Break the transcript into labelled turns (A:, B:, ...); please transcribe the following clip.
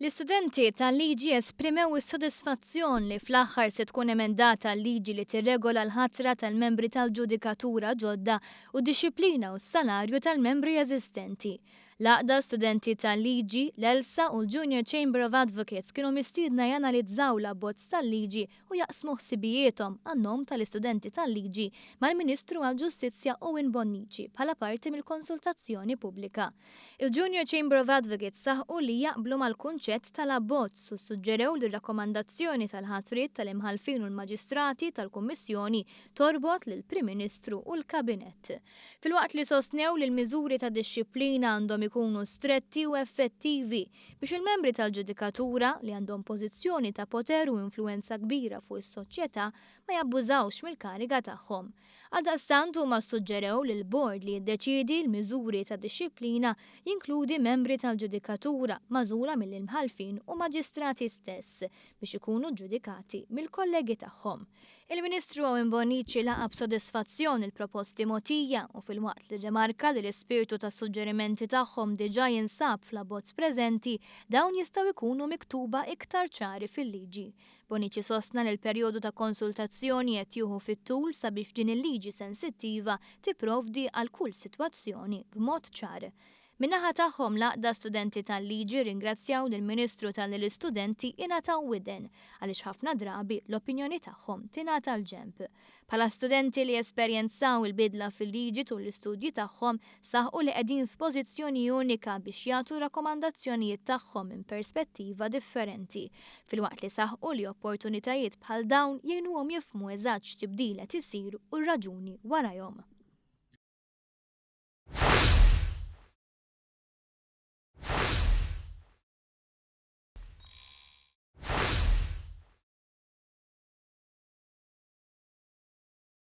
A: L-istudenti tal-liġi esprimew is-sodisfazzjon li fl-aħħar se tkun emendata l-liġi li tirregola l-ħatra tal-membri tal-ġudikatura ġodda u d-dixxiplina u s-salarju tal-membri eżistenti. L-Għaqda Studenti tal-Liġi, l-ELSA u l-Junior Chamber of Advocates kienu mistiedna janalizzaw l-abbozz tal-liġi u jaqsmu ħsibijiethom għan-nom tal-istudenti tal-liġi mal-Ministru għall-Ġustizzja Owen Bonnici bħala parti mill-konsultazzjoni pubblika. Il-Junior Chamber of Advocates saħqu li jaqblu mal-kunċett tal-abbozz u ssuġġerew li r-rakkomandazzjoni tal-ħatriet tal-imħallfin u l-maġistrati tal-Kummissjoni torbot lill-Prim Ministru u l-Kabinett. Filwaqt li sostnew li l-miżuri ta' dixxiplina għandhom ikunu stretti u effettivi biex il-membri tal-ġudikatura, li għandhom pożizzjoni ta' poter u influwenza kbira fuq is-soċjetà, ma jabbużawx mill-kariga tagħhom. Għaldaqstant huma ssuġġerew li l-bord li jiddeċiedi l-miżuri ta' dixxiplina jinkludi membri tal-ġudikatura magħżula mill-imħallfin u maġistrati stess biex ikunu ġġudikati mill-kollegi tagħhom. Il-Ministru Owen Bonnici laqa' b'sodisfazzjon il-proposti mogħtija u filwaqt li rrimarka li l-ispirtu tas-suġġerimenti tagħhom diġà jinsab fl-abbozz preżenti, dawn jistgħu jkunu miktuba iktar ċari fil-liġi. Bonnici sostna li l-perjodu ta' konsultazzjoni qed jieħu fit-tul sabiex din il-liġi sensittiva tipprovdi għal kull sitwazzjoni b'mod ċar. Min-naħa tagħhom l-Għaqda Studenti tal-Liġi rringrazzjaw lill-Ministru talli l-istudenti ingħataw widen għaliex ħafna drabi l-opinjoni tagħhom tingħata l-ġenb. Bħala studenti li esperjenzaw il-bidla fil-liġi tul l-istudji tagħhom saħqu li qegħdin f'pożizzjoni unika biex jagħtu r-rakkomandazzjonijiet tagħhom minn perspettiva differenti filwaqt li saħqu li opportunitajiet bħal dawn jgħinuhom jifhmu eżatt x'tibdil qed isir u r-raġuni warajhom.